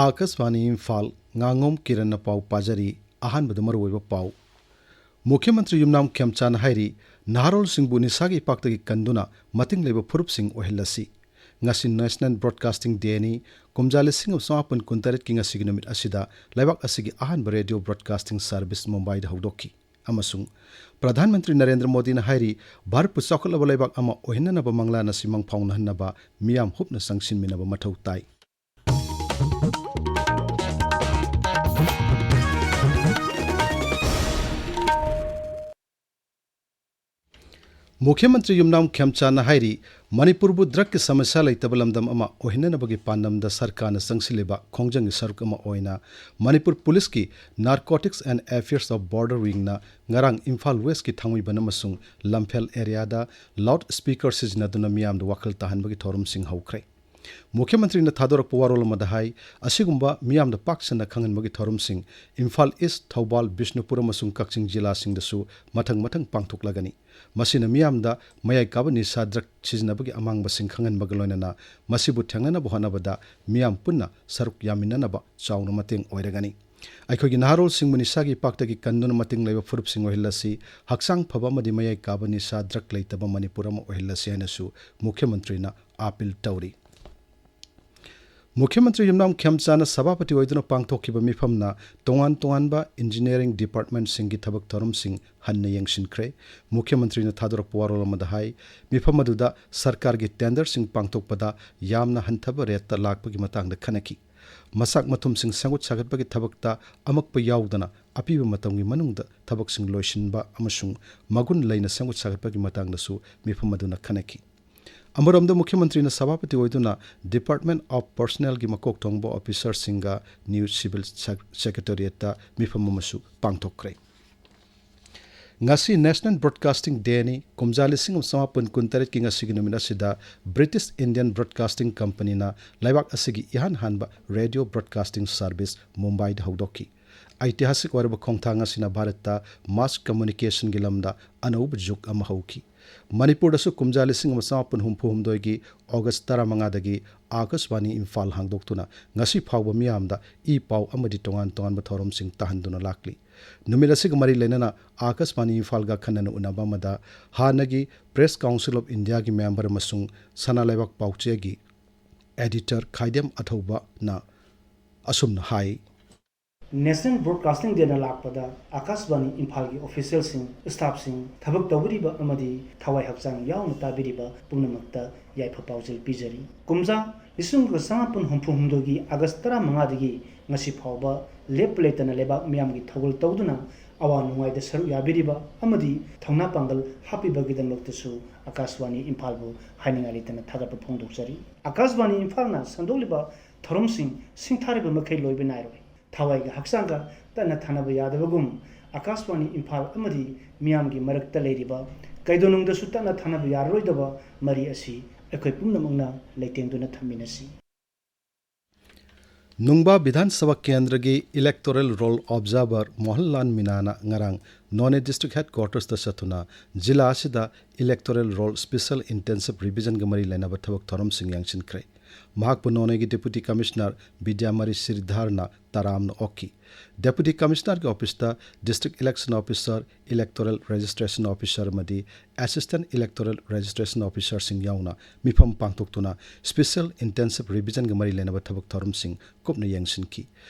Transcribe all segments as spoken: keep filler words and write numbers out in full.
ꯑꯥꯀꯥꯁꯕꯥꯅꯤ ꯏꯝꯐꯥꯜ, ꯉꯥꯉꯣꯝ ꯀꯤꯔꯟꯅ ꯄꯥꯎ ꯄꯥꯖꯔꯤ꯫ ꯑꯍꯥꯟꯕꯗ ꯃꯔꯨꯑꯣꯏꯕ ꯄꯥꯎ꯫ ꯃꯨꯈ꯭ꯌ ꯃꯟꯇ꯭ꯔꯤ ꯌꯨꯝꯅꯥꯝ ꯈꯦꯝꯆꯥꯟꯅ ꯍꯥꯏꯔꯤ, ꯅꯍꯥꯔꯣꯜꯁꯤꯡꯕꯨ ꯅꯤꯁꯥꯒꯤ ꯏꯄꯥꯛꯇꯒꯤ ꯀꯟꯗꯨꯅ ꯃꯇꯤꯡ ꯂꯩꯕ ꯐꯨꯔꯨꯞꯁꯤꯡ ꯑꯣꯏꯍꯜꯂꯁꯤ꯫ ꯉꯁꯤ National Broadcasting Dayꯅꯤ꯫ ꯀꯨꯝꯖꯥ ꯂꯤꯁꯤꯡ ꯑꯃ ꯆꯃꯥꯄꯟ ꯀꯨꯟꯇꯔꯦꯠꯀꯤ ꯉꯁꯤꯒꯤ ꯅꯨꯃꯤꯠ ꯑꯁꯤꯗ ꯂꯩꯕꯥꯛ ꯑꯁꯤꯒꯤ ꯑꯍꯥꯟꯕ radio broadcasting service ꯃꯨꯝꯕꯥꯏꯗ ꯍꯧꯗꯣꯛꯈꯤ꯫ ꯑꯃꯁꯨꯡ ꯄ꯭ꯔꯙꯥꯟ ꯃꯟꯇ꯭ꯔꯤ ꯅꯔꯦꯟꯗ꯭ꯔ ꯃꯣꯗꯤꯅ ꯍꯥꯏꯔꯤ, ꯚꯥꯔꯠꯄꯨ ꯆꯥꯎꯈꯠꯂꯕ ꯂꯩꯕꯥꯛ ꯑꯃ ꯑꯣꯏꯍꯟꯅꯅꯕ ꯃꯪꯂꯥꯟ ꯑꯁꯤ ꯃꯪꯐꯥꯎꯅꯍꯟꯅꯕ ꯃꯤꯌꯥꯝ ꯍꯨꯞꯅ ꯆꯪꯁꯤꯟꯃꯤꯟꯅꯕ ꯃꯊꯧ ꯇꯥꯏ꯫ ꯃꯨꯈ꯭ꯌ ꯃꯟꯇ꯭ꯔꯤ ꯌꯨꯝꯅꯥꯝ ꯈꯦꯝꯆꯥꯟꯅ ꯍꯥꯏꯔꯤ, ꯃꯅꯤꯄꯨꯔꯕꯨ drugꯀꯤ ꯁꯃꯁ꯭ꯌꯥ ꯂꯩꯇꯕ ꯂꯝꯗꯝ ꯑꯃ ꯑꯣꯏꯍꯟꯅꯅꯕꯒꯤ ꯄꯥꯟꯗꯝꯗ ꯁꯔꯀꯥꯔꯅ ꯆꯪꯁꯤꯜꯂꯤꯕ ꯈꯣꯡꯖꯪꯒꯤ ꯁꯔꯨꯛ ꯑꯃ ꯑꯣꯏꯅ ꯃꯅꯤꯄꯨꯔ ꯄꯨꯂꯤꯁꯀꯤ Narcotics and Affairs of Border Wingꯅ ꯉꯔꯥꯡ ꯏꯝꯐꯥꯜ Westꯀꯤ ꯊꯥꯡꯃꯩꯕꯟ ꯑꯃꯁꯨꯡ ꯂꯝꯐꯦꯜ areaꯗ loud speaker ꯁꯤꯖꯤꯟꯅꯗꯨꯅ ꯃꯤꯌꯥꯝꯗ ꯋꯥꯈꯜ ꯇꯥꯍꯟꯕꯒꯤ ꯊꯧꯔꯝꯁꯤꯡ ꯍꯧꯈ꯭ꯔꯦ꯫ ꯃꯨꯈ꯭ꯌ ꯃꯟꯇ꯭ꯔꯤꯅ ꯊꯥꯗꯣꯔꯛꯄ ꯋꯥꯔꯣꯜ ꯑꯃꯗ ꯍꯥꯏ, ꯑꯁꯤꯒꯨꯝꯕ ꯃꯤꯌꯥꯝꯗ ꯄꯥꯛ ꯁꯟꯅ ꯈꯪꯍꯟꯕꯒꯤ ꯊꯧꯔꯝꯁꯤꯡ ꯏꯝꯐꯥꯜ East, ꯊꯧꯕꯥꯜ, ꯕꯤꯁꯅꯨꯄꯨꯔ ꯑꯃꯁꯨꯡ ꯀꯛꯆꯤꯡ ꯖꯤꯂꯥꯁꯤꯡꯗꯁꯨ ꯃꯊꯪ ꯃꯊꯪ ꯄꯥꯡꯊꯣꯛꯂꯒꯅꯤ꯫ ꯃꯁꯤꯅ ꯃꯤꯌꯥꯝꯗ ꯃꯌꯥꯏ ꯀꯥꯕ ꯅꯤꯁꯥ drug ꯁꯤꯖꯤꯟꯅꯕꯒꯤ ꯑꯃꯥꯡꯕꯁꯤꯡ ꯈꯪꯍꯟꯕꯒ ꯂꯣꯏꯅꯅ ꯃꯁꯤꯕꯨ ꯊꯦꯡꯅꯅꯕ ꯍꯣꯠꯅꯕꯗ ꯃꯤꯌꯥꯝ ꯄꯨꯟꯅ ꯁꯔꯨꯛ ꯌꯥꯃꯤꯟꯅꯅꯕ ꯆꯥꯎꯅ ꯃꯇꯦꯡ ꯑꯣꯏꯔꯒꯅꯤ꯫ ꯑꯩꯈꯣꯏꯒꯤ ꯅꯍꯥꯔꯣꯜꯁꯤꯡꯕꯨ ꯅꯤꯁꯥꯒꯤ ꯏꯄꯥꯛꯇꯒꯤ ꯀꯟꯗꯨꯅ ꯃꯇꯤꯡ ꯂꯩꯕ ꯐꯨꯔꯨꯞꯁꯤꯡ ꯑꯣꯏꯍꯜꯂꯁꯤ, ꯍꯛꯆꯥꯡ ꯐꯕ ꯑꯃꯗꯤ ꯃꯌꯥꯏ ꯀꯥꯕ ꯅꯤꯁꯥ drug ꯂꯩꯇꯕ ꯃꯅꯤꯄꯨꯔ ꯑꯃ ꯑꯣꯏꯍꯜꯂꯁꯤ ꯍꯥꯏꯅꯁꯨ ꯃꯨꯈ꯭ꯌ ꯃꯟꯇ꯭ꯔꯤꯅ appeal ꯇꯧꯔꯤ꯫ ꯃꯨꯈ꯭ꯌ ꯃꯟꯇ꯭ꯔꯤ ꯌꯨꯝꯅꯥꯝ ꯈꯦꯝꯆꯥꯟꯅ ꯁꯚꯥꯄꯇꯤ ꯑꯣꯏꯗꯨꯅ ꯄꯥꯡꯊꯣꯛꯈꯤꯕ ꯃꯤꯐꯝꯅ ꯇꯣꯉꯥꯟ ꯇꯣꯉꯥꯟꯕ engineering departmentꯁꯤꯡꯒꯤ ꯊꯕꯛ ꯊꯧꯔꯝꯁꯤꯡ ꯍꯟꯅ ꯌꯦꯡꯁꯤꯟꯈ꯭ꯔꯦ꯫ ꯃꯨꯈ꯭ꯌ ꯃꯟꯇ꯭ꯔꯤꯅ ꯊꯥꯗꯣꯔꯛꯄ ꯋꯥꯔꯣꯜ ꯑꯃꯗ ꯍꯥꯏ, ꯃꯤꯐꯝ ꯑꯗꯨꯗ ꯁꯔꯀꯥꯔꯒꯤ tenderꯁꯤꯡ ꯄꯥꯡꯊꯣꯛꯄꯗ ꯌꯥꯝꯅ ꯍꯟꯊꯕ rateꯇ ꯂꯥꯛꯄꯒꯤ ꯃꯇꯥꯡꯗ ꯈꯟꯅꯈꯤ꯫ ꯃꯆꯥꯛ ꯃꯊꯨꯝꯁꯤꯡ ꯁꯦꯝꯒꯠ ꯁꯥꯒꯠꯄꯒꯤ ꯊꯕꯛꯇ ꯑꯃꯛꯄ ꯌꯥꯎꯗꯅ ꯑꯄꯤꯕ ꯃꯇꯝꯒꯤ ꯃꯅꯨꯡꯗ ꯊꯕꯛꯁꯤꯡ ꯂꯣꯏꯁꯤꯟꯕ ꯑꯃꯁꯨꯡ ꯃꯒꯨꯟ ꯂꯩꯅ ꯁꯦꯝꯒꯠ ꯁꯥꯒꯠꯄꯒꯤ ꯃꯇꯥꯡꯗꯁꯨ ꯃꯤꯐꯝ ꯑꯗꯨꯅ ꯈꯟꯅꯈꯤ꯫ ꯑꯃꯔꯣꯝꯗ ꯃꯨꯈ꯭ꯌ ꯃꯟꯇ꯭ꯔꯤꯅ ꯁꯚꯥꯄꯇꯤ ꯑꯣꯏꯗꯨꯅ Department of Personnelꯒꯤ ꯃꯀꯣꯛ ꯊꯣꯡꯕ officerꯁꯤꯡꯒ New Civil Sec-, Secretariatꯇ ꯃꯤꯐꯝ ꯑꯃꯁꯨ ꯄꯥꯡꯊꯣꯛꯈ꯭ꯔꯦ꯫ ꯉꯁꯤ National Broadcasting Dayꯅꯤ꯫ ꯀꯨꯝꯖꯥ ꯂꯤꯁꯤꯡ ꯑꯃ ꯆꯃꯥꯄꯟ ꯀꯨꯟꯇꯔꯦꯠꯀꯤ ꯉꯁꯤꯒꯤ ꯅꯨꯃꯤꯠ ꯑꯁꯤꯗ British Indian Broadcasting Companyꯅ ꯂꯩꯕꯥꯛ ꯑꯁꯤꯒꯤ ꯏꯍꯥꯟ ꯍꯥꯟꯕ radio broadcasting service ꯃꯨꯝꯕꯥꯏꯗ ꯍꯧꯗꯣꯛꯈꯤ꯫ ꯑꯩꯇꯤꯍꯥꯁꯤꯛ ꯑꯣꯏꯔꯕ ꯈꯣꯡꯊꯥꯡ ꯑꯁꯤꯅ ꯚꯥꯔꯠꯇ mass communicationꯒꯤ ꯂꯝꯗ ꯑꯅꯧꯕ ꯖꯨꯒ ꯑꯃ ꯍꯧꯈꯤ꯫ ꯃꯅꯤꯄꯨꯔꯗꯁꯨ ꯀꯨꯝꯖꯥ ꯂꯤꯁꯤꯡ ꯑꯃ ꯆꯃꯥꯄꯟ ꯍꯨꯝꯐꯨ ꯍꯨꯝꯗꯣꯏꯒꯤ ꯑꯣꯒꯁ ꯇꯔꯥꯃꯉꯥꯗꯒꯤ ꯑꯥꯀꯥꯁꯕꯥꯅꯤ ꯏꯝꯐꯥꯜ ꯍꯥꯡꯗꯣꯛꯇꯨꯅ ꯉꯁꯤ ꯐꯥꯎꯕ ꯃꯤꯌꯥꯝꯗ ꯏ ꯄꯥꯎ ꯑꯃꯗꯤ ꯇꯣꯉꯥꯟ ꯇꯣꯉꯥꯟꯕ ꯊꯧꯔꯝꯁꯤꯡ ꯇꯥꯍꯟꯗꯨꯅ ꯂꯥꯛꯂꯤ꯫ ꯅꯨꯃꯤꯠ ꯑꯁꯤꯒ ꯃꯔꯤ ꯂꯩꯅꯅ ꯑꯥꯀꯥꯁꯕꯥꯅꯤ ꯏꯝꯐꯥꯜꯒ ꯑꯈꯟꯅꯅ ꯎꯅꯕ ꯑꯃꯗ ꯍꯥꯟꯅꯒꯤ Press Council of Indiaꯒꯤ member ꯑꯃꯁꯨꯡ ꯁꯅꯥ ꯂꯩꯕꯥꯛ ꯄꯥꯎꯆꯦꯒꯤ editor ꯈꯥꯏꯗꯦꯝ ꯑꯊꯧꯕꯅ ꯑꯁꯨꯝꯅ ꯍꯥꯏ꯫ National Broadcasting Dayꯅ ꯂꯥꯛꯄꯗ ꯑꯥꯀꯥꯁꯕꯥꯅꯤ ꯏꯝꯐꯥꯜꯒꯤ officialꯁꯤꯡ, staffꯁꯤꯡ, ꯊꯕꯛ ꯇꯧꯕꯤꯔꯤꯕ ꯑꯃꯗꯤ ꯊꯋꯥꯏ ꯍꯛꯆꯥꯡ ꯌꯥꯎꯅ ꯇꯥꯕꯤꯔꯤꯕ ꯄꯨꯝꯅꯃꯛꯇ ꯌꯥꯏꯐ ꯄꯥꯎꯖꯦꯜ ꯄꯤꯖꯔꯤ꯫ ꯀꯨꯝꯖꯥ ꯂꯤꯁꯤꯡ ꯑꯃꯒ ꯆꯃꯥꯄꯟ ꯍꯨꯝꯐꯨ ꯍꯨꯝꯗꯣꯏꯒꯤ ꯑꯥꯒꯁ ꯇꯔꯥꯃꯉꯥꯗꯒꯤ ꯉꯁꯤ ꯐꯥꯎꯕ ꯂꯦꯞꯄ ꯂꯩꯇꯅ ꯂꯩꯕꯥꯛ ꯃꯤꯌꯥꯝꯒꯤ ꯊꯧꯒꯜ ꯇꯧꯗꯨꯅ ꯑꯋꯥ ꯅꯨꯡꯉꯥꯏꯗ ꯁꯔꯨꯛ ꯌꯥꯕꯤꯔꯤꯕ ꯑꯃꯗꯤ ꯊꯧꯅꯥ ꯄꯥꯡꯒꯜ ꯍꯥꯞꯄꯤꯕꯒꯤꯗꯃꯛꯇꯁꯨ ꯑꯥꯀꯥꯁꯕꯥꯅꯤ ꯏꯝꯐꯥꯜꯕꯨ ꯍꯥꯏꯅꯤꯡꯉꯥꯏ ꯂꯩꯇꯅ ꯊꯥꯒꯠꯄ ꯐꯣꯡꯗꯣꯛꯆꯔꯤ꯫ ꯑꯥꯀꯥꯁꯕꯥꯅꯤ ꯏꯝꯐꯥꯜꯅ ꯁꯟꯗꯣꯛꯂꯤꯕ ꯊꯧꯔꯝꯁꯤꯡ ꯁꯤꯡꯊꯥꯔꯤꯕ ꯃꯈꯩ ꯂꯣꯏꯕ ꯅꯥꯏꯔꯣꯏ꯫ ꯊꯋꯥꯏꯒ ꯍꯛꯆꯥꯡꯒ ꯇꯠꯅ ꯊꯥꯅꯕ ꯌꯥꯗꯕꯒꯨꯝ, ꯑꯥꯀꯥꯁꯕꯥꯅꯤ ꯏꯝꯐꯥꯜ ꯑꯃꯗꯤ ꯃꯤꯌꯥꯝꯒꯤ ꯃꯔꯛꯇ ꯂꯩꯔꯤꯕ ꯀꯩꯗꯧꯅꯨꯡꯗꯁꯨ ꯇꯠꯅ ꯊꯥꯅꯕ ꯌꯥꯔꯔꯣꯏꯗꯕ ꯃꯔꯤ ꯑꯁꯤ ꯑꯩꯈꯣꯏ ꯄꯨꯝꯅꯃꯛꯅ ꯂꯩꯇꯦꯡꯗꯨꯅ ꯊꯝꯃꯤꯟꯅꯁꯤ꯫ ꯅꯨꯡꯕꯥ ꯕꯤꯙꯥꯟ ꯁꯚꯥ ꯀꯦꯟꯗ꯭ꯔꯒꯤ electoral roll observer ꯃꯣꯍꯟꯂꯥꯜ ꯃꯤꯅꯥꯅ ꯉꯔꯥꯡ ꯅꯣꯅꯦ district headquartersꯇ ꯆꯠꯇꯨꯅ ꯖꯤꯂꯥ ꯑꯁꯤꯗ electoral roll special intensive revisionꯒ ꯃꯔꯤ ꯂꯩꯅꯕ ꯊꯕꯛ ꯊꯧꯔꯝꯁꯤꯡ ꯌꯦꯡꯁꯤꯟꯈ꯭ꯔꯦ꯫ ꯃꯍꯥꯛꯄꯨ ꯅꯣꯅꯦꯒꯤ Deputy Commissioner ꯕꯤꯗ꯭ꯌꯥꯃꯔꯤ ꯁꯤꯔꯤꯙꯔꯅ ꯇꯔꯥꯝꯅ ꯑꯣꯛꯈꯤ꯫ Deputy Commissionerꯒꯤ officeꯇ district election officer, electoral registration officer ꯑꯃꯗꯤ assistant electoral registration officerꯁꯤꯡ ꯌꯥꯎꯅ ꯃꯤꯐꯝ ꯄꯥꯡꯊꯣꯛꯇꯨꯅ special intensive revisionꯒ ꯃꯔꯤ ꯂꯩꯅꯕ ꯊꯕꯛ ꯊꯧꯔꯝꯁꯤꯡ ꯀꯨꯞꯅ ꯌꯦꯡꯁꯤꯟꯈꯤ꯫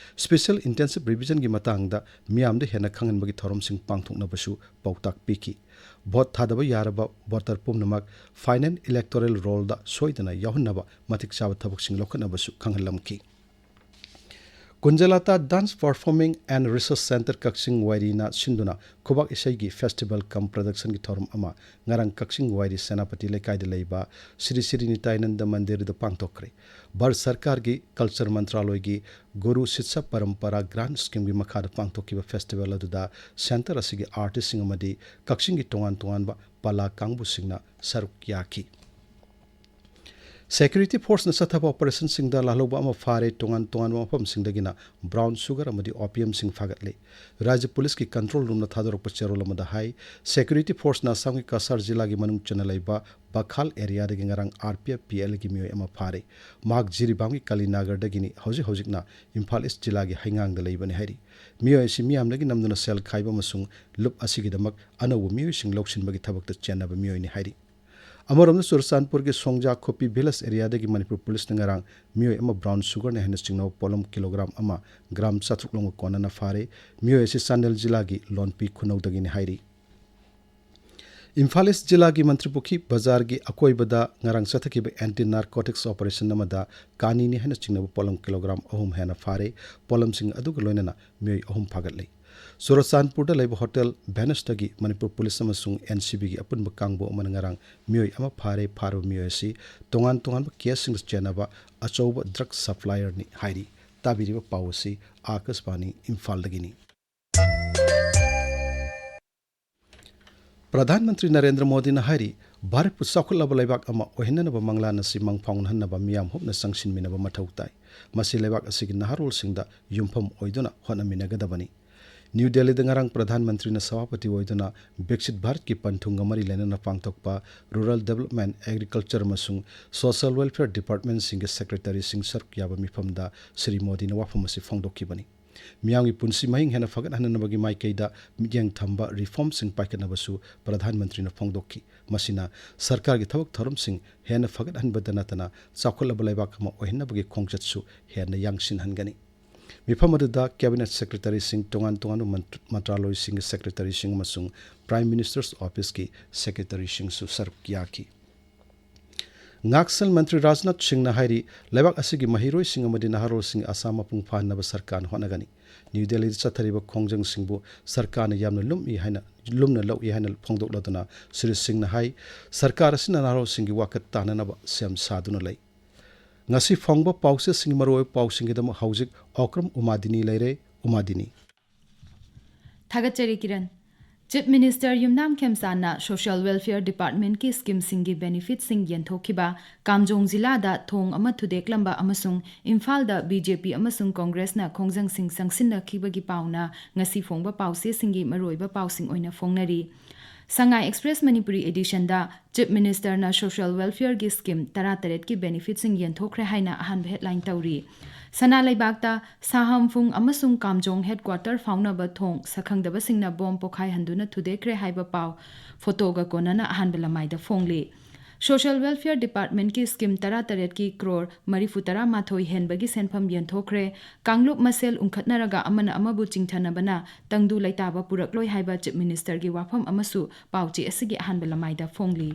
Special intensive revisionꯒꯤ ꯃꯇꯥꯡꯗ ꯃꯤꯌꯥꯝꯗ ꯍꯦꯟꯅ ꯈꯪꯍꯟꯕꯒꯤ ꯊꯧꯔꯝꯁꯤꯡ ꯄꯥꯡꯊꯣꯛꯅꯕꯁꯨ ꯄꯥꯎꯇꯥꯛ ꯄꯤꯈꯤ꯫ Vote ꯊꯥꯗꯕ ꯌꯥꯔꯕ voter ꯄꯨꯝꯅꯃꯛ final electoral rollꯗ ꯁꯣꯏꯗꯅ ꯌꯥꯎꯍꯟꯅꯕ ꯃꯇꯤꯛ ꯆꯥꯕ ꯊꯕꯛꯁꯤꯡ ꯂꯧꯈꯠꯅꯕꯁꯨ ꯈꯪꯍꯜꯂꯝꯈꯤ꯫ ꯀꯨꯟꯖꯂꯥꯇꯥ Dance Performing and Research Centre ꯀꯛꯆꯤꯡ ꯋꯥꯏꯔꯤꯅ ꯁꯤꯟꯗꯨꯅ ꯈꯨꯕꯥꯛ ꯏꯁꯩꯒꯤ festival cum productionꯒꯤ ꯊꯧꯔꯝ ꯑꯃ ꯉꯔꯥꯡ ꯀꯛꯆꯤꯡ ꯋꯥꯏꯔꯤ ꯁꯦꯅꯥꯄꯇꯤ ꯂꯩꯀꯥꯏꯗ ꯂꯩꯕ ꯁ꯭ꯔꯤ ꯁ꯭ꯔꯤ ꯅꯤꯇꯥꯌꯥꯅꯟꯗ ꯃꯟꯗꯤꯔꯗ ꯄꯥꯡꯊꯣꯛꯈ꯭ꯔꯦ꯫ ꯚꯥꯔꯠ ꯁꯔꯀꯥꯔꯒꯤ Culture ꯃꯟꯇ꯭ꯔꯥꯂꯣꯏꯒꯤ ꯒꯨꯔꯨ ꯁꯤꯠꯁꯥ ꯄꯔꯝꯄꯔꯥ grant schemeꯒꯤ ꯃꯈꯥꯗ ꯄꯥꯡꯊꯣꯛꯈꯤꯕ festival ꯑꯗꯨꯗ centre ꯑꯁꯤꯒꯤ artistꯁꯤꯡ ꯑꯃꯗꯤ ꯀꯛꯆꯤꯡꯒꯤ ꯇꯣꯉꯥꯟ ꯇꯣꯉꯥꯟꯕ ꯄꯂꯥ ꯀꯥꯡꯕꯨꯁꯤꯡꯅ ꯁꯔꯨꯛ ꯌꯥꯈꯤ꯫ Security forceꯅ ꯆꯠꯊꯕ operationꯁꯤꯡꯗ ꯂꯥꯜꯍꯧꯕ ꯑꯃ ꯐꯥꯔꯦ, ꯇꯣꯉꯥꯟ ꯇꯣꯉꯥꯟꯕ ꯃꯐꯝꯁꯤꯡꯗꯒꯤꯅ brown sugar ꯑꯃꯗꯤ opiumꯁꯤꯡ ꯐꯥꯒꯠꯂꯦ꯫ ꯔꯥꯖ꯭ꯌ ꯄꯨꯂꯤꯁꯀꯤ control roomꯅ ꯊꯥꯗꯣꯔꯛꯄ ꯆꯦꯔꯣꯜ ꯑꯃꯗ ꯍꯥꯏ, security forceꯅ ꯑꯁꯥꯝꯒꯤ ꯀꯁꯥꯔ ꯖꯤꯂꯥꯒꯤ ꯃꯅꯨꯡ ꯆꯟꯅ ꯂꯩꯕ ꯕꯈꯥꯜ areaꯗꯒꯤ ꯉꯔꯥꯡ RPF PLAꯒꯤ ꯃꯤꯑꯣꯏ ꯑꯃ ꯐꯥꯔꯦ꯫ ꯃꯍꯥꯛ ꯖꯤꯔꯤꯕꯥꯝꯒꯤ ꯀꯥꯂꯤꯅꯥꯒꯔꯗꯒꯤꯅꯤ, ꯍꯧꯖꯤꯛ ꯍꯧꯖꯤꯛꯅ ꯏꯝꯐꯥꯜ East ꯖꯤꯂꯥꯒꯤ ꯍꯩꯉꯥꯡꯗ ꯂꯩꯕꯅꯤ ꯍꯥꯏꯔꯤ꯫ ꯃꯤꯑꯣꯏ ꯑꯁꯤ ꯃꯤꯌꯥꯝꯗꯒꯤ ꯅꯝꯗꯨꯅ ꯁꯦꯜ ꯈꯥꯏꯕ ꯑꯃꯁꯨꯡ ꯂꯨꯞ ꯑꯁꯤꯒꯤꯗꯃꯛ ꯑꯅꯧꯕ ꯃꯤꯑꯣꯏꯁꯤꯡ ꯂꯧꯁꯤꯟꯕꯒꯤ ꯊꯕꯛꯇ ꯆꯦꯟꯅꯕ ꯃꯤꯑꯣꯏꯅꯤ ꯍꯥꯏꯔꯤ꯫ ꯑꯃꯔꯣꯝꯗ, ꯆꯨꯔꯆꯥꯟꯄꯨꯔꯒꯤ ꯁꯣꯡꯖꯥ ꯈꯣꯄꯤ village areaꯗꯒꯤ ꯃꯅꯤꯄꯨꯔ ꯄꯨꯂꯤꯁꯅ ꯉꯔꯥꯡ ꯃꯤꯑꯣꯏ ꯑꯃ brown sugarꯅ ꯍꯦꯟꯅ ꯆꯤꯡꯅꯕ ꯄꯣꯠꯂꯝ kilogram ꯑꯃ, gram ꯆꯥꯇ꯭ꯔꯨꯛ ꯂꯣꯝꯒ ꯀꯣꯟꯅꯅ ꯐꯥꯔꯦ꯫ ꯃꯤꯑꯣꯏ ꯑꯁꯤ ꯆꯥꯟꯗꯦꯜ ꯖꯤꯂꯥꯒꯤ ꯂꯣꯟꯄꯤ ꯈꯨꯅꯧꯗꯒꯤꯅꯤ ꯍꯥꯏꯔꯤ꯫ ꯏꯝꯐꯥꯜ East ꯖꯤꯂꯥꯒꯤ ꯃꯟꯇ꯭ꯔꯤꯄꯨꯈ꯭ꯔꯤ ꯕꯖꯥꯔꯒꯤ ꯑꯀꯣꯏꯕꯗ ꯉꯔꯥꯡ ꯆꯠꯊꯈꯤꯕ anti narcotics operation ꯑꯃꯗ ꯀꯥꯅꯤꯅꯤ ꯍꯥꯏꯅ ꯆꯤꯡꯅꯕ ꯄꯣꯠꯂꯝ kilogram ꯑꯍꯨꯝ ꯍꯦꯟꯅ ꯐꯥꯔꯦ꯫ ꯄꯣꯠꯂꯝꯁꯤꯡ ꯑꯗꯨꯒ ꯂꯣꯏꯅꯅ ꯃꯤꯑꯣꯏ ꯑꯍꯨꯝ ꯐꯥꯒꯠꯂꯦ꯫ ꯆꯨꯔꯆꯥꯟꯄꯨꯔꯗ ꯂꯩꯕ hotel Venusꯇꯒꯤ ꯃꯅꯤꯄꯨꯔ ꯄꯨꯂꯤꯁ ꯑꯃꯁꯨꯡ NCBꯒꯤ ꯑꯄꯨꯟꯕ ꯀꯥꯡꯕꯨ ꯑꯃꯅ ꯉꯔꯥꯡ ꯃꯤꯑꯣꯏ ꯑꯃ ꯐꯥꯔꯦ꯫ ꯐꯥꯔꯕ ꯃꯤꯑꯣꯏ ꯑꯁꯤ ꯇꯣꯉꯥꯟ ꯇꯣꯉꯥꯟꯕ caseꯁꯤꯡꯗ ꯆꯦꯟꯅꯕ ꯑꯆꯧꯕ drug supplierꯅꯤ ꯍꯥꯏꯔꯤ꯫ ꯇꯥꯕꯤꯔꯤꯕ ꯄꯥꯎ ꯑꯁꯤ ꯑꯥꯀꯥꯁꯕꯥꯅꯤ ꯏꯝꯐꯥꯜꯗꯒꯤꯅꯤ꯫ ꯄ꯭ꯔꯙꯥꯟ ꯃꯟꯇ꯭ꯔꯤ ꯅꯔꯦꯟꯗ꯭ꯔ ꯃꯣꯗꯤꯅ ꯍꯥꯏꯔꯤ, ꯚꯥꯔꯠꯄꯨ ꯆꯥꯎꯈꯠꯂꯕ ꯂꯩꯕꯥꯛ ꯑꯃ ꯑꯣꯏꯍꯟꯅꯅꯕ ꯃꯪꯂꯥꯟ ꯑꯁꯤ ꯃꯪ ꯐꯥꯎꯅꯍꯟꯅꯕ ꯃꯤꯌꯥꯝ ꯍꯨꯞꯅ ꯆꯪꯁꯤꯟꯃꯤꯟꯅꯕ ꯃꯊꯧ ꯇꯥꯏ꯫ ꯃꯁꯤ ꯂꯩꯕꯥꯛ ꯑꯁꯤꯒꯤ ꯅꯍꯥꯔꯣꯜꯁꯤꯡꯗ ꯌꯨꯝꯐꯝ ꯑꯣꯏꯗꯨꯅ ꯍꯣꯠꯅꯃꯤꯟꯅꯒꯗꯕꯅꯤ꯫ ꯅ꯭ꯌꯨ ꯗꯦꯜꯂꯤꯗ ꯉꯔꯥꯡ ꯄ꯭ꯔꯙꯥꯟ ꯃꯟꯇ꯭ꯔꯤꯅ ꯁꯚꯥꯄꯇꯤ ꯑꯣꯏꯗꯨꯅ ꯕꯤꯛꯁꯤꯠ ꯚꯥꯔꯠꯀꯤ ꯄꯟꯊꯨꯡꯒ ꯃꯔꯤ ꯂꯩꯅꯅ ꯄꯥꯡꯊꯣꯛꯄ Rural Development, Agriculture ꯑꯃꯁꯨꯡ Social Welfare Departmentꯁꯤꯡꯒꯤ secretaryꯁꯤꯡ ꯁꯔꯨꯛ ꯌꯥꯕ ꯃꯤꯐꯝꯗ ꯁ꯭ꯔꯤ ꯃꯣꯗꯤꯅ ꯋꯥꯐꯝ ꯑꯁꯤ ꯐꯣꯡꯗꯣꯛꯈꯤꯕꯅꯤ꯫ ꯃꯤꯌꯥꯝꯒꯤ ꯄꯨꯟꯁꯤ ꯃꯍꯤꯡ ꯍꯦꯟꯅ ꯐꯒꯠꯍꯟꯅꯕꯒꯤ ꯃꯥꯏꯀꯩꯗ ꯃꯤꯠꯌꯦꯡ ꯊꯝꯕ reformꯁꯤꯡ ꯄꯥꯏꯈꯠꯅꯕꯁꯨ ꯄ꯭ꯔꯙꯥꯟ ꯃꯟꯇ꯭ꯔꯤꯅ ꯐꯣꯡꯗꯣꯛꯈꯤ꯫ ꯃꯁꯤꯅ ꯁꯔꯀꯥꯔꯒꯤ ꯊꯕꯛ ꯊꯧꯔꯝꯁꯤꯡ ꯍꯦꯟꯅ ꯐꯒꯠꯍꯟꯕꯗ ꯅꯠꯇꯅ ꯆꯥꯎꯈꯠꯂꯕ ꯂꯩꯕꯥꯛ ꯑꯃ ꯑꯣꯏꯍꯟꯅꯕꯒꯤ ꯈꯣꯡꯆꯠꯁꯨ ꯍꯦꯟꯅ ꯌꯥꯡꯁꯤꯟꯍꯟꯒꯅꯤ꯫ ꯃꯤꯐꯝ ꯑꯗꯨꯗ cabinet secretaryꯁꯤꯡ, ꯇꯣꯉꯥꯟ ꯇꯣꯉꯥꯟꯕ ꯃꯟꯇ꯭ꯔ-, ꯃꯟꯇ꯭ꯔꯥꯂꯣꯏꯁꯤꯡꯒꯤ secretaryꯁꯤꯡ ꯑꯃꯁꯨꯡ Prime Minister's Officeꯀꯤ secretaryꯁꯤꯡꯁꯨ ꯁꯔꯨꯛ ꯌꯥꯈꯤ꯫ ꯉꯥꯛꯁꯦꯜ ꯃꯟꯇ꯭ꯔꯤ ꯔꯥꯖꯅꯥꯊ ꯁꯤꯡꯅ ꯍꯥꯏꯔꯤ, ꯂꯩꯕꯥꯛ ꯑꯁꯤꯒꯤ ꯃꯍꯩꯔꯣꯏꯁꯤꯡ ꯑꯃꯗꯤ ꯅꯍꯥꯔꯣꯜꯁꯤꯡ ꯑꯁꯥ ꯃꯄꯨꯡ ꯐꯥꯍꯟꯅꯕ ꯁꯔꯀꯥꯔꯅ ꯍꯣꯠꯅꯒꯅꯤ꯫ ꯅ꯭ꯌꯨ ꯗꯦꯜꯂꯤꯗ ꯆꯠꯊꯔꯤꯕ ꯈꯣꯡꯖꯪꯁꯤꯡꯕꯨ ꯁꯔꯀꯥꯔꯅ ꯌꯥꯝꯅ ꯂꯨꯝꯏ ꯍꯥꯏꯅ, ꯂꯨꯝꯅ ꯂꯧꯏ ꯍꯥꯏꯅ ꯐꯣꯡꯗꯣꯛꯂꯗꯨꯅ ꯁ꯭ꯔꯤ ꯁꯤꯡꯅ ꯍꯥꯏ, ꯁꯔꯀꯥꯔ ꯑꯁꯤꯅ ꯅꯍꯥꯔꯣꯜꯁꯤꯡꯒꯤ ꯋꯥꯈꯜ ꯇꯥꯅꯅꯕ ꯁꯦꯝ ꯁꯥꯗꯨꯅ ꯂꯩ꯫ ꯉꯁꯤ ꯐꯪꯕ ꯄꯥꯎꯆꯦꯁꯤꯡꯒꯤ ꯃꯔꯨꯑꯣꯏꯕ ꯄꯥꯎꯁꯤꯡꯒꯤꯗꯃꯛ ꯍꯧꯖꯤꯛ ꯑꯣꯀ꯭ꯔꯝ ꯎꯃꯥꯗꯤꯅꯤ ꯂꯩꯔꯦ꯫ ꯎꯃꯥꯗꯤꯅꯤ꯫ ꯊꯥꯒꯠꯆꯔꯤ, ꯀꯤꯔꯟ꯫ Chief Minister ꯌꯨꯝꯅꯥꯝ ꯈꯦꯝꯆꯥꯟꯅ Social Welfare Departmentꯀꯤ schemeꯁꯤꯡꯒꯤ benefitꯁꯤꯡ ꯌꯦꯟꯊꯣꯛꯈꯤꯕ, ꯀꯥꯝꯖꯣꯡ ꯖꯤꯂꯥꯗ ꯊꯣꯡ ꯑꯃ ꯊꯨꯗꯦꯛꯂꯝꯕ ꯑꯃꯁꯨꯡ ꯏꯝꯐꯥꯜꯗ BJP ꯑꯃꯁꯨꯡ Congressꯅ ꯈꯣꯡꯖꯪꯁꯤꯡ ꯆꯪꯁꯤꯟꯅꯈꯤꯕꯒꯤ ꯄꯥꯎꯅ ꯉꯁꯤ ꯐꯣꯡꯕ ꯄꯥꯎꯆꯦꯁꯤꯡꯒꯤ ꯃꯔꯨꯑꯣꯏꯕ ꯄꯥꯎꯁꯤꯡ ꯑꯣꯏꯅ ꯐꯣꯡꯅꯔꯤ꯫ ꯁꯉꯥꯏ Express Manipuri editionꯗ Chief Ministerꯅ Social Welfareꯒꯤ scheme ꯇꯔꯥꯇꯔꯦꯠꯀꯤ benefitꯁꯤꯡ ꯌꯦꯟꯊꯣꯛꯈ꯭ꯔꯦ ꯍꯥꯏꯅ ꯑꯍꯥꯟꯕ headline ꯇꯧꯔꯤ꯫ ꯁꯅꯥ ꯂꯩꯕꯥꯛꯇ ꯁꯥꯍꯝꯐꯨꯡ ꯑꯃꯁꯨꯡ ꯀꯥꯝꯖꯣꯡ headquarter ꯐꯥꯎꯅꯕ ꯊꯣꯡ ꯁꯛꯈꯪꯗꯕꯁꯤꯡꯅ bomb ꯄꯣꯈꯥꯏꯍꯟꯗꯨꯅ ꯊꯨꯗꯦꯛꯈ꯭ꯔꯦ ꯍꯥꯏꯕ ꯄꯥꯎ ꯐꯣꯇꯣꯒ ꯀꯣꯟꯅꯅ ꯑꯍꯥꯟꯕ ꯂꯃꯥꯏꯗ ꯐꯣꯡꯂꯤ꯫ Social Welfare Departmentꯀꯤ scheme ꯇꯔꯥꯇꯔꯦꯠꯀꯤ ꯀ꯭ꯔꯣꯔ ꯃꯔꯤꯐꯨꯇꯔꯥ ꯃꯥꯊꯣꯏ ꯍꯦꯟꯕꯒꯤ ꯁꯦꯟꯐꯝ ꯌꯦꯟꯊꯣꯛꯈ꯭ꯔꯦ꯫ ꯀꯥꯡꯂꯨꯞ ꯃꯁꯦꯜ ꯎꯪꯈꯠꯅꯔꯒ ꯑꯃꯅ ꯑꯃꯕꯨ ꯆꯤꯡꯊꯅꯕꯅ ꯇꯪꯗꯨ ꯂꯩꯇꯥꯕ ꯄꯨꯔꯛꯂꯣꯏ ꯍꯥꯏꯕ Chief Ministerꯒꯤ ꯋꯥꯐꯝ ꯑꯃꯁꯨ ꯄꯥꯎꯆꯦ ꯑꯁꯤꯒꯤ ꯑꯍꯥꯟꯕ ꯂꯃꯥꯏꯗ ꯐꯣꯡꯂꯤ꯫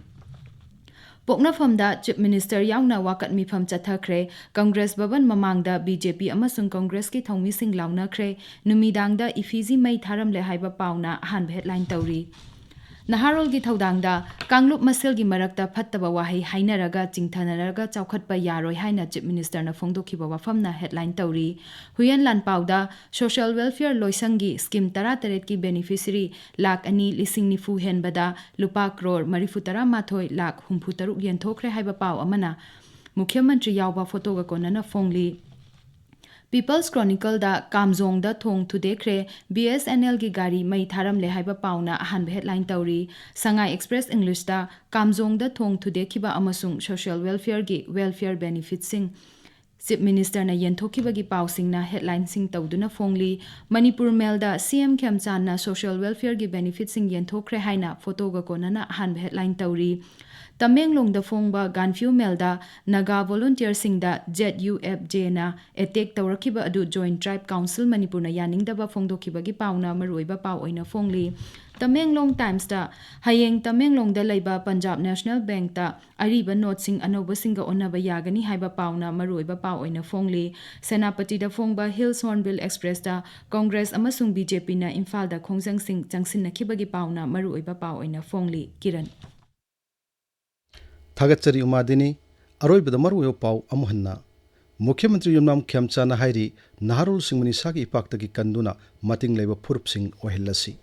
ꯄꯣꯛꯅꯐꯝꯗ Chief Minister ꯌꯥꯎꯅ ꯋꯥꯀꯠ ꯃꯤꯐꯝ ꯆꯠꯊꯈ꯭ꯔꯦ꯫ Congress ꯚꯕꯟ ꯃꯃꯥꯡꯗ BJP ꯑꯃꯁꯨꯡ Congressꯀꯤ ꯊꯧꯃꯤꯁꯤꯡ ꯂꯥꯎꯅꯈ꯭ꯔꯦ꯫ ꯅꯨꯃꯤꯗꯥꯡꯗ effigy ꯃꯩ ꯊꯥꯔꯝꯂꯦ ꯍꯥꯏꯕ ꯄꯥꯎꯅ ꯑꯍꯥꯟꯕ headline ꯇꯧꯔꯤ꯫ ꯅꯍꯥꯔꯣꯜꯒꯤ ꯊꯧꯗꯥꯡꯗ ꯀꯥꯡꯂꯨꯞ ꯃꯁꯦꯜꯒꯤ ꯃꯔꯛꯇ ꯐꯠꯇꯕ ꯋꯥꯍꯩ ꯍꯥꯏꯅꯔꯒ ꯆꯤꯡꯊꯅꯔꯒ ꯆꯥꯎꯈꯠꯄ ꯌꯥꯔꯣꯏ ꯍꯥꯏꯅ Chief Ministerꯅ ꯐꯣꯡꯗꯣꯛꯈꯤꯕ ꯋꯥꯐꯝꯅ headline ꯇꯧꯔꯤ꯫ ꯍꯨꯏꯌꯦꯟ ꯂꯥꯟꯄꯥꯎꯗ Social Welfare ꯂꯣꯏꯁꯪꯒꯤ scheme ꯇꯔꯥꯇꯔꯦꯠꯀꯤ beneficiary ꯂꯥꯈ ꯑꯅꯤ ꯂꯤꯁꯤꯡ ꯅꯤꯐꯨ ꯍꯦꯟꯕꯗ ꯂꯨꯄꯥ ꯀ꯭ꯔꯣꯔ ꯃꯔꯤꯐꯨꯇꯔꯥ ꯃꯥꯊꯣꯏ ꯂꯥꯈ ꯍꯨꯝꯐꯨꯇꯔꯨꯛ ꯌꯦꯟꯊꯣꯛꯈ꯭ꯔꯦ ꯍꯥꯏꯕ ꯄꯥꯎ ꯑꯃꯅ ꯃꯨꯈ꯭ꯌ ꯃꯟꯇ꯭ꯔꯤ ꯌꯥꯎꯕ ꯐꯣꯇꯣꯒ ꯀꯣꯟꯅꯅ ꯐꯣꯡꯂꯤ꯫ People's Chronicleꯗ ꯀꯥꯝꯖꯣꯡꯗ ꯊꯣꯡ ꯊꯨꯗꯦꯛꯈ꯭ꯔꯦ, BSNLꯒꯤ ꯒꯥꯔꯤ ꯃꯩ ꯊꯥꯔꯝꯂꯦ ꯍꯥꯏꯕ ꯄꯥꯎꯅ ꯑꯍꯥꯟꯕ headline ꯇꯧꯔꯤ꯫ ꯁꯉꯥꯏ Express Englishꯇ ꯀꯥꯝꯖꯣꯡꯗ ꯊꯣꯡ ꯊꯨꯗꯦꯛꯈꯤꯕ ꯑꯃꯁꯨꯡ Social Welfareꯒꯤ welfare benefitꯁꯤꯡ Chief Ministerꯅ ꯌꯦꯟꯊꯣꯛꯈꯤꯕꯒꯤ ꯄꯥꯎꯁꯤꯡꯅ headlineꯁꯤꯡ ꯇꯧꯗꯨꯅ ꯐꯣꯡꯂꯤ꯫ ꯃꯅꯤꯄꯨꯔ Mailꯗ CM ꯈꯦꯝꯆꯥꯟꯅ Social Welfareꯒꯤ benefitꯁꯤꯡ ꯌꯦꯟꯊꯣꯛꯈ꯭ꯔꯦ ꯍꯥꯏꯅ ꯐꯣꯇꯣꯒ ꯀꯣꯟꯅꯅ ꯑꯍꯥꯟꯕ headline ꯇꯧꯔꯤ꯫ ꯇꯃꯦꯡꯂꯣꯡꯗ ꯐꯣꯡꯕ ꯒꯥꯟꯐ꯭ꯌꯨ Mailꯗ ꯅꯥꯒꯥ volunteerꯁꯤꯡꯗ ZUFJꯅ attack ꯇꯧꯔꯛꯈꯤꯕ ꯑꯗꯨ Joint Tribe Council ꯃꯅꯤꯄꯨꯔꯅ ꯌꯥꯅꯤꯡꯗꯕ ꯐꯣꯡꯗꯣꯛꯈꯤꯕꯒꯤ ꯄꯥꯎꯅ ꯃꯔꯨꯑꯣꯏꯕ ꯄꯥꯎ ꯑꯣꯏꯅ ꯐꯣꯡꯂꯤ꯫ ꯇꯃꯦꯡꯂꯣꯡ Timesꯇ ꯍꯌꯦꯡ ꯇꯃꯦꯡꯂꯣꯡꯗ ꯂꯩꯕ Punjab National Bankꯇ ꯑꯔꯤꯕ noteꯁꯤꯡ ꯑꯅꯧꯕꯁꯤꯡꯒ ꯑꯣꯟꯅꯕ ꯌꯥꯒꯅꯤ ꯍꯥꯏꯕ ꯄꯥꯎꯅ ꯃꯔꯨꯑꯣꯏꯕ ꯄꯥꯎ ꯑꯣꯏꯅ ꯐꯣꯡꯂꯤ꯫ ꯁꯦꯅꯥꯄꯇꯤꯗ ꯐꯣꯡꯕ Hills Hornbill Expressꯇ Congress ꯑꯃꯁꯨꯡ BJPꯅ ꯏꯝꯐꯥꯜꯗ ꯈꯣꯡꯖꯪꯁꯤꯡ ꯆꯪꯁꯤꯟꯅꯈꯤꯕꯒꯤ ꯄꯥꯎꯅ ꯃꯔꯨꯑꯣꯏꯕ ꯄꯥꯎ ꯑꯣꯏꯅ ꯐꯣꯡꯂꯤ꯫ ꯀꯤꯔꯟ꯫ ꯊꯥꯒꯠꯆꯔꯤ ꯎꯃꯥꯗꯤꯅꯤ꯫ ꯑꯔꯣꯏꯕꯗ ꯃꯔꯨꯑꯣꯏꯕ ꯄꯥꯎ ꯑꯃꯨꯛ ꯍꯟꯅ꯫ ꯃꯨꯈ꯭ꯌ ꯃꯟꯇ꯭ꯔꯤ ꯌꯨꯝꯅꯥꯝ ꯈꯦꯝꯆꯥꯟꯅ ꯍꯥꯏꯔꯤ, ꯅꯍꯥꯔꯣꯜꯁꯤꯡꯕꯨ ꯅꯤꯁꯥꯒꯤ ꯏꯄꯥꯛꯇꯒꯤ ꯀꯟꯗꯨꯅ ꯃꯇꯤꯡ ꯂꯩꯕ ꯐꯨꯔꯨꯞꯁꯤꯡ ꯑꯣꯏꯍꯜꯂꯁꯤ꯫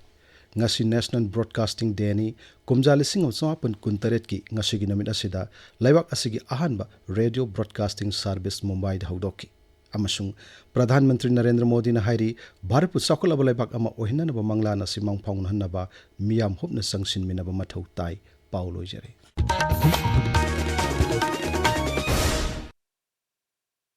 ꯉꯁꯤ National Broadcasting Dayꯅꯤ꯫ ꯀꯨꯝꯖꯥ ꯂꯤꯁꯤꯡ ꯑꯃ ꯆꯃꯥꯄꯟ ꯀꯨꯟꯇꯔꯦꯠꯀꯤ ꯉꯁꯤꯒꯤ ꯅꯨꯃꯤꯠ ꯑꯁꯤꯗ ꯂꯩꯕꯥꯛ ꯑꯁꯤꯒꯤ ꯑꯍꯥꯟꯕ Radio Broadcasting Service ꯃꯨꯝꯕꯥꯏꯗ ꯍꯧꯗꯣꯛꯈꯤ꯫ ꯑꯃꯁꯨꯡ ꯄ꯭ꯔꯙꯥꯟ ꯃꯟꯇ꯭ꯔꯤ ꯅꯔꯦꯟꯗ꯭ꯔ ꯃꯣꯗꯤꯅ ꯍꯥꯏꯔꯤ, ꯚꯥꯔꯠꯄꯨ ꯆꯥꯎꯈꯠꯂꯕ ꯂꯩꯕꯥꯛ ꯑꯃ ꯑꯣꯏꯍꯟꯅꯅꯕ ꯃꯪꯂꯥꯟ ꯑꯁꯤ ꯃꯪꯐꯥꯎꯅꯍꯟꯅꯕ ꯃꯤꯌꯥꯝ ꯍꯨꯞꯅ ꯆꯪꯁꯤꯟꯃꯤꯟꯅꯕ ꯃꯊꯧ ꯇꯥꯏ꯫ ꯄꯥꯎ ꯂꯣꯏꯖꯔꯦ꯫